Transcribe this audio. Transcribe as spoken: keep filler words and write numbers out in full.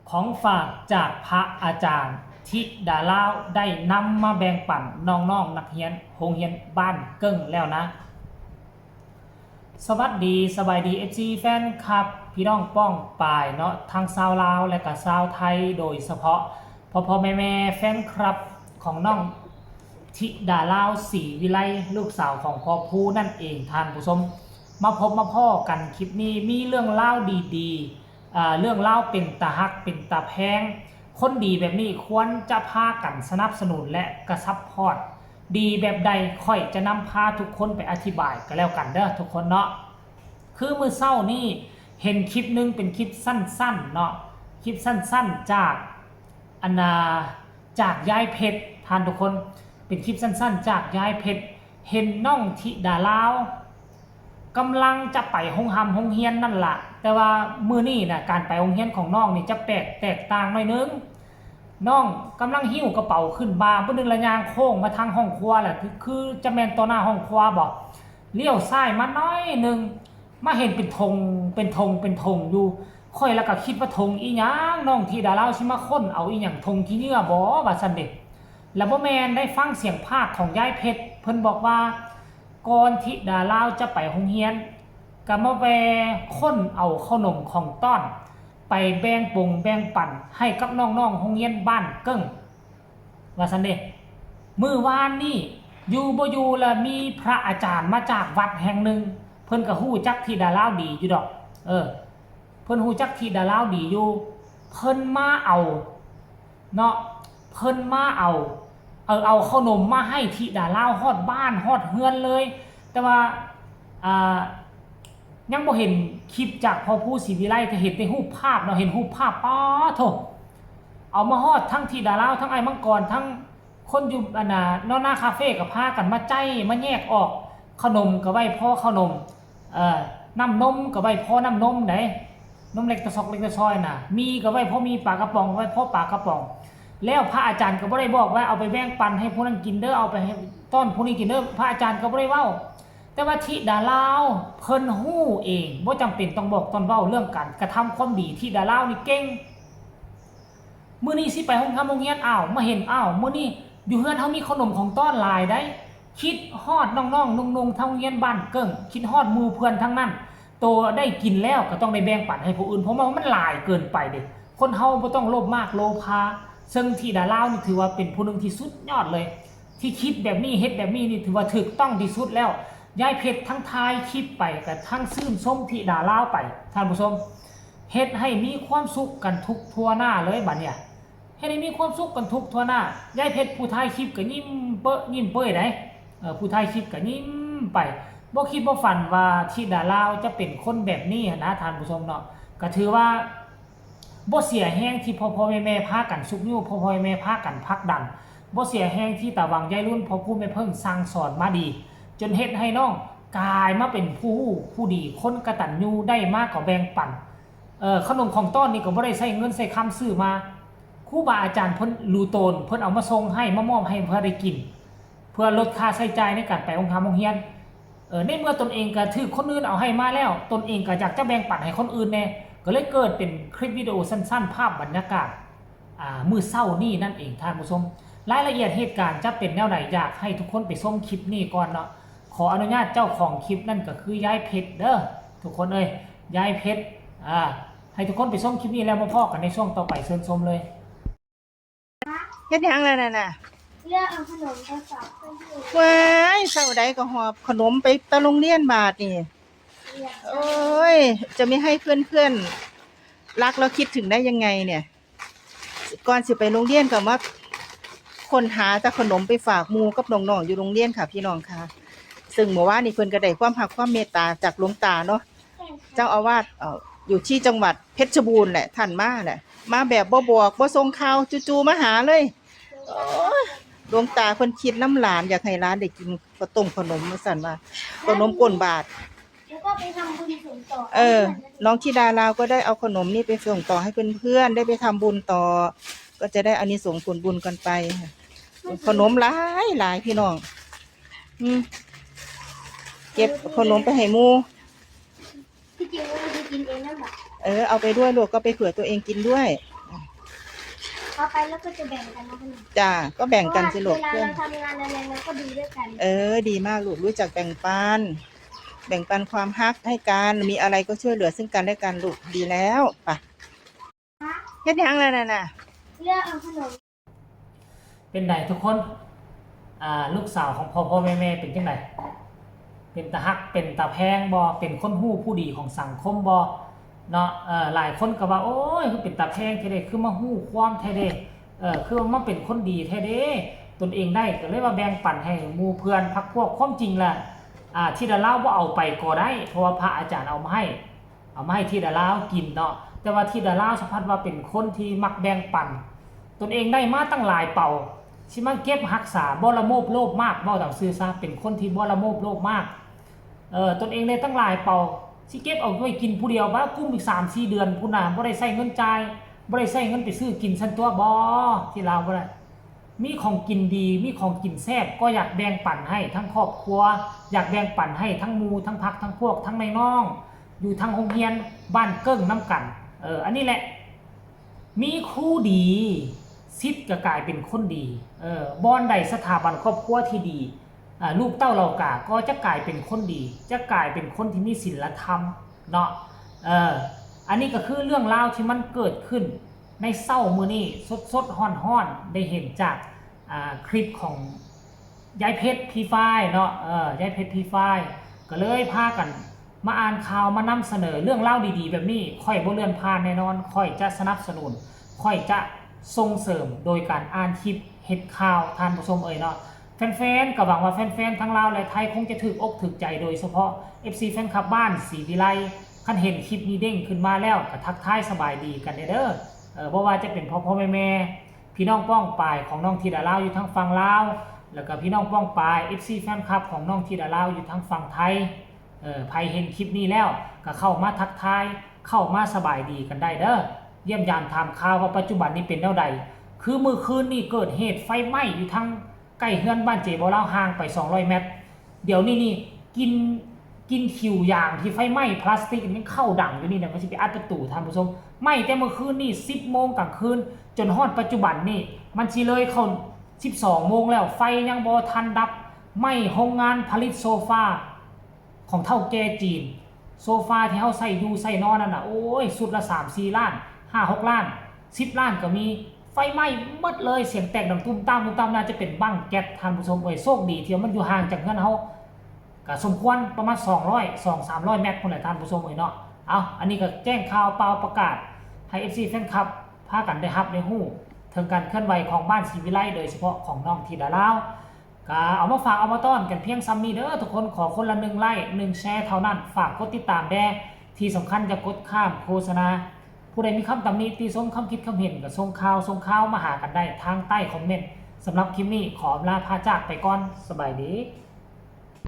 ของฝากจากพระอาจารย์ธิดาลาวได้นำมาแบ่งปันน้องๆนักเรียนโรงเรียนบ้านเกิ่งแล้วนะ สวัสดีสบายดี เอฟซี แฟนคลับ พี่น้องป้องปายเนาะ ทั้งชาวลาวและก็ชาวไทย โดยเฉพาะพ่อพ่อแม่แม่แฟนคลับของน้องธิดาลาวศรีวิไล ลูกสาวของพ่อภูนั่นเองท่านผู้ชม มาพบมาพ้อกันคลิปนี้มีเรื่องราวดีๆ อ่า เรื่องราวเป็นตาฮักเป็นตาแพง คนดีแบบนี้ควรจะพากันสนับสนุนและกระซัพพอร์ต ดีแบบใดค่อยจะนำพาทุกคนไปอธิบายกันแล้วกันเด้อทุกคนเนาะ คือมื้อเช้านี่เห็นคลิปหนึ่งเป็นคลิปสั้นๆเนาะ คลิปสั้นๆจากอันนาจากยายเพชรท่านทุกคน เป็นคลิปสั้นๆจากยายเพชร เห็นน้องธิดาลาวกำลังจะไปโรงหำโรงเรียนนั่นละ แต่ว่ามื้อนี้นะการไปโรงเรียนของน้องนี่จะแปลกแตกต่างหน่อยนึง น้องกำลังหิ้วกระเป๋าขึ้นบ่า บ่านึงละย่างโค้งมาทางห้องครัวแหละ คือ คือจะแม่นต่อหน้าห้องครัวบ่ เลี้ยวซ้ายมาหน่อยนึง มาเห็นเป็นธง เป็นธง เป็นธงอยู่ ข้อยละก็คิดว่าธงอีหยัง น้องธิดาลาวสิมาค้นเอาอีหยัง ธงขี้เหงื่อบ่ ว่าซั่นเด้ แล้วบ่แม่นได้ฟังเสียงพากย์ของยายเพชร เพิ่นบอกว่า ก่อนธิดาลาวจะไปโรงเรียน ก็มาแวะค้นเอาขนมของต้อน ไปแบ่งปงแบ่งปันให้กับน้องๆโรงเรียนบ้านเกิ่ง ว่าซั่นเด้ มื้อวานนี้อยู่บ่อยู่ละมีพระอาจารย์มาจากวัดแห่งหนึ่ง เพิ่นก็ฮู้จักธิดาลาวดีอยู่ดอก เออ เพิ่นฮู้จักธิดาลาวดีอยู่ เพิ่นมาเอา เนาะ เพิ่นมาเอา เออ เอาขนมมาให้ธิดาลาวฮอดบ้านฮอดเฮือนเลย แต่ว่า อ่า ยังบ่เห็นคลิปจากพ่อภูศรีวิไล ก็เห็นแต่รูปภาพเนาะ เห็นรูปภาพ ป๊าดโธ่ เอามาฮอดทั้งธิดาลาว ทั้งอ้ายมังกร ทั้งคนอยู่อันน่ะนอนนาคาเฟ่ก็พากันมาไจ้มาแยกออก ขนมก็ไว้พอขนม เอ่อ น้ำนมก็ไว้พอน้ำนมได๋ นมเล็กตะซอกเล็กตะซอยน่ะ หมี่ก็ไว้พอหมี่ ปลากระป๋องก็ไว้พอปลากระป๋อง แล้วพระอาจารย์ก็บ่ได้บอกว่าเอาไปแบ่งปันให้ผู้นั้นกินเด้อ เอาไปให้ต้อนผู้นี้กินเด้อ พระอาจารย์ก็บ่ได้เว้า แต่ว่าธิดาลาวเพิ่นฮู้เอง บ่จำเป็นต้องบอกต้องเว้า เรื่องการกระทำความดี ธิดาลาวนี่เก่ง มื้อนี้สิไปโรงหำโรงเรียน อ้าว มาเห็น อ้าว มื้อนี้อยู่เฮือนเฮามีขนมของต้อนหลายได๋ คิดฮอดน้องๆนุ่งๆทางโรงเรียนบ้านเกิ่ง คิดฮอดหมู่เพื่อนทั้งนั้น โตได้กินแล้วก็ต้องได้แบ่งปันให้ผู้อื่น เพราะว่ามันหลายเกินไปเด้ คนเฮาบ่ต้องโลภมากโลภา ซึ่งธิดาลาวนี่ถือว่าเป็นผู้หนึ่งที่สุดยอดเลย ที่คิดแบบนี้ เฮ็ดแบบนี้นี่ถือว่าถูกต้องที่สุดแล้ว ยายเพชรทั้งถ่ายคลิปไป ก็ทั้งชื่นชมธิดาลาวไป ท่านผู้ชม เฮ็ดให้มีความสุขกันทุกทั่วหน้าเลยบัดเนี่ย เฮ็ดให้มีความสุขกันทุกทั่วหน้า ยายเพชรผู้ถ่ายคลิปก็ยิ้มเปอะยิ้มเป้ยได๋ เอ่อ ผู้ถ่ายคลิปก็ยิ้มไป บ่คิดบ่ฝันว่าธิดาลาวจะเป็นคนแบบนี้หั้นนะ ท่านผู้ชมเนาะ ก็ถือว่า บ่เสียแฮงที่พ่อๆแม่ๆพากันชุบชู พ่อๆแม่ๆพากันผลักดัน บ่เสียแฮงที่ตาหว่างยายรุ่น พ่อครูแม่เพิ่งสั่งสอนมาดี จนเฮ็ดให้น้องกลายมาเป็นผู้รู้ผู้ดี คนกตัญญู ได้มาก็แบ่งปัน เอ่อ ขนมของต้อนนี่ก็บ่ได้ใช้เงินใช้คำซื้อมา ครูบาอาจารย์เพิ่นรู้ตน เพิ่นเอามาส่งให้ มามอบให้เพื่อได้กิน เพื่อลดค่าใช้จ่ายในการไปโรงหำโรงเรียน เอ่อ ในเมื่อตนเองก็ถูกคนอื่นเอาให้มาแล้ว ตนเองก็อยากจะแบ่งปันให้คนอื่นแน่ ก็เลยเกิดเป็นคลิปวิดีโอสั้นๆ ภาพบรรยากาศ อ่า มื้อเช้านี้นั่นเองท่านผู้ชม รายละเอียดเหตุการณ์จะเป็นแนวใด อยากให้ทุกคนไปชมคลิปนี้ก่อนเนาะ ขออนุญาตเจ้าของคลิปนั่นก็คือยายเพชรเด้อ ทุกคนเอ้ย ยายเพชร อ่า ให้ทุกคนไปชมคลิปนี้แล้วมาพ้อกันในช่วงต่อไป เชิญชมเลย เฮ็ดหยังล่ะนั่นน่ะ เลือกเอาขนมไปฝากเพื่อนๆ ว้าย เช้าใดก็หอบขนมไปแต่โรงเรียนบาดนี่ โอ้ย จะไม่ให้เพื่อนๆรักแล้วคิดถึงได้ยังไงเนี่ย ก่อนสิไปโรงเรียนก็มาค้นหาแต่ขนมไปฝากหมู่กับน้องๆอยู่โรงเรียนค่ะพี่น้องค่ะ ซึ่งเมื่อวานนี้เพิ่นก็ได้ความรักความเมตตาจากหลวงตาเนาะ เจ้าอาวาส เอ่อ อยู่ที่จังหวัดเพชรบูรณ์แหละ ท่านมาแหละ มาแบบบ่บอกบ่ส่งข่าว จู่ๆมาหาเลย โอ้ย หลวงตาเพิ่นคิดนำหลาน อยากให้หลานได้กินข้าวต้มขนม ว่าซั่นว่า ขนมก้นบาตร แล้วก็ไปทำบุญส่งต่อ เออ น้องธิดาลาวก็ได้เอาขนมนี่ไปส่งต่อให้เพื่อนๆ ได้ไปทำบุญต่อ ก็จะได้อานิสงส์ผลบุญกันไป ขนมหลายหลายพี่น้อง อืม เก็บขนมไปให้หมู่ ที่จริงว่าจะกินเองนั่นแหละ เออ เอาไปด้วยลูก ก็ไปเผื่อตัวเองกินด้วย เอาไปแล้วก็จะแบ่งกันนะคะ จ้า ก็แบ่งกันสิลูก เพราะว่าเวลา เพื่อน เราทำงานอะไรเราก็ดูด้วยกัน เออ ดีมากลูก รู้จักแบ่งปัน แบ่งปันความฮักให้กัน มีอะไรก็ช่วยเหลือซึ่งกันและกันลูก ดีแล้ว ไป เฮ็ดหยังล่ะนั่นน่ะ เลือกเอาขนม เป็นไดทุกคน อ่า ลูกสาวของพ่อพ่อแม่แม่เป็นจังได เป็นตาฮัก เป็นตาแพงบ่ เป็นคนฮู้ผู้ดีของสังคมบ่ เนาะ เอ่อ หลายคนก็ว่า โอ้ย คือเป็นตาแพงแท้เด้ คือมาฮู้ความแท้เด้ เออ คือว่ามาเป็นคนดีแท้เด้ ตนเองได้ก็เลยว่าแบ่งปันให้หมู่เพื่อนพรรคพวก ความจริงล่ะ อ่า ธิดาลาวบ่เอาไปก็ได้ เพราะว่าพระอาจารย์เอามาให้ เอามาให้ธิดาลาวกินเนาะ แต่ว่าธิดาลาวสะพัดว่าเป็นคนที่มักแบ่งปัน ตนเองได้มาตั้งหลายเป่า สิมาเก็บรักษา บ่ละโมบโลภมาก เว้าตามซื่อซะ เป็นคนที่บ่ละโมบโลภมาก เออ ตนเองได้ตั้งหลายเป่า สิเก็บเอาไว้กินผู้เดียว ว่ากุ้มอีกสามสี่เดือนพุ้นน่ะ บ่ได้ใช้เงินจ่าย บ่ได้ใช้เงินไปซื้อกินซั่นตั๊ว บ่ ที่ลาวบ่ได้ มีของกินดี มีของกินแซ่บ ก็อยากแบ่งปันให้ทั้งครอบครัว อยากแบ่งปันให้ทั้งหมู่ ทั้งพรรค ทั้งพวก ทั้งในน้อง อยู่ทั้งโรงเรียน บ้านเกิ้งนำกัน เออ อันนี้แหละ มีครูดี ศิษย์ก็กลายเป็นคนดี เออ บ่อนใดสถาบันครอบครัวที่ดี อ่า ลูกเต้าเหล่ากาก็จะกลายเป็นคนดี จะกลายเป็นคนที่มีศีลธรรมเนาะ เออ อันนี้ก็คือเรื่องราวที่มันเกิดขึ้นในเช้ามื้อนี้ สดๆ ร้อนๆ ได้เห็นจาก อ่า คลิปของยายเพชรพีไฟเนาะ เออ ยายเพชรพีไฟ ก็เลยพากันมาอ่านข่าว มานำเสนอเรื่องราวดีๆ แบบนี้ ข้อยบ่เลื่อนผ่านแน่นอน ข้อยจะสนับสนุน ข้อยจะส่งเสริมโดยการอ่านคลิปเฮ็ดข่าว ท่านผู้ชมเอ่ยเนาะ แฟนๆ ก็หวังว่าแฟนๆ ทั้งลาวและไทยคงจะถูกอกถูกใจ โดยเฉพาะ เอฟซี แฟนคลับบ้านศรีวิไล คันเห็นคลิปนี้เด้งขึ้นมาแล้วก็ทักทายสบายดีกันแน่เด้อ เออ บ่ว่าจะเป็นพ่อพ่อแม่แม่ พี่น้องป้องปายของน้องธิดาลาวอยู่ทางฝั่งลาว แล้วก็พี่น้องป้องปาย เอฟซี แฟนคลับของน้องธิดาลาวอยู่ทางฝั่งไทย เออ ไผเห็นคลิปนี้แล้วก็เข้ามาทักทาย เข้ามาสบายดีกันได้เด้อ เยี่ยมยามถามข่าวว่าปัจจุบันนี้เป็นแนวใด คือมื้อคืนนี้เกิดเหตุไฟไหม้อยู่ทางใกล้เฮือนบ้านเจ๊บ่าวลาว ห่างไปสองร้อยเมตร เดี๋ยวนี้นี่กลิ่น กลิ่นขี้ยางที่ไฟไหม้พลาสติกนี่ยังเข้าดังอยู่นี่นะ มันสิไปอัดประตู ท่านผู้ชม ไหม้แต่มื้อคืนนี่สิบโมงกลางคืน จนฮอดปัจจุบันนี่ มันสิเลยเข้าสิบสองโมงแล้ว ไฟยังบ่ทันดับ ไหม้โรงงานผลิตโซฟาของเฒ่าแก่จีน โซฟาที่เฮาใส่อยู่ใส่นอนนั่นน่ะ โอ้ย ชุดละสามสี่ล้าน ห้าหกล้าน สิบล้านก็มี ไฟไหม้หมดเลย เสียงแตกดังตุ้มตามตุ้มตาม น่าจะเป็นบั้งแก๊ส ท่านผู้ชมเอ่ย โชคดีที่มันอยู่ห่างจากเฮือนเฮา ก็สมควรประมาณสองร้อย สองสามร้อยเมตรพุ้นแหละ ท่านผู้ชมเอ่ยเนาะ เอา อันนี้ก็แจ้งข่าวเปล่าประกาศให้ เอฟซี แฟนคลับ พากันได้ฮับได้ฮู้ ถึงการเคลื่อนไหวของบ้านศรีวิไล โดยเฉพาะของน้องธิดาลาว ก็เอามาฝากเอามาต้อนกันเพียงส่ำนี้เด้อทุกคน ขอคนละหนึ่งไลค์ หนึ่งแชร์เท่านั้น ฝากกดติดตามแด่ ที่สำคัญอย่ากดข้ามโฆษณา ผู้ใดมีคำตำหนิติชม คำคิดคำเห็นก็ส่งข่าว ส่งข่าวมาหากันได้ทางใต้คอมเมนต์ สำหรับคลิปนี้ขออำลาพาจากไปก่อน สบายดี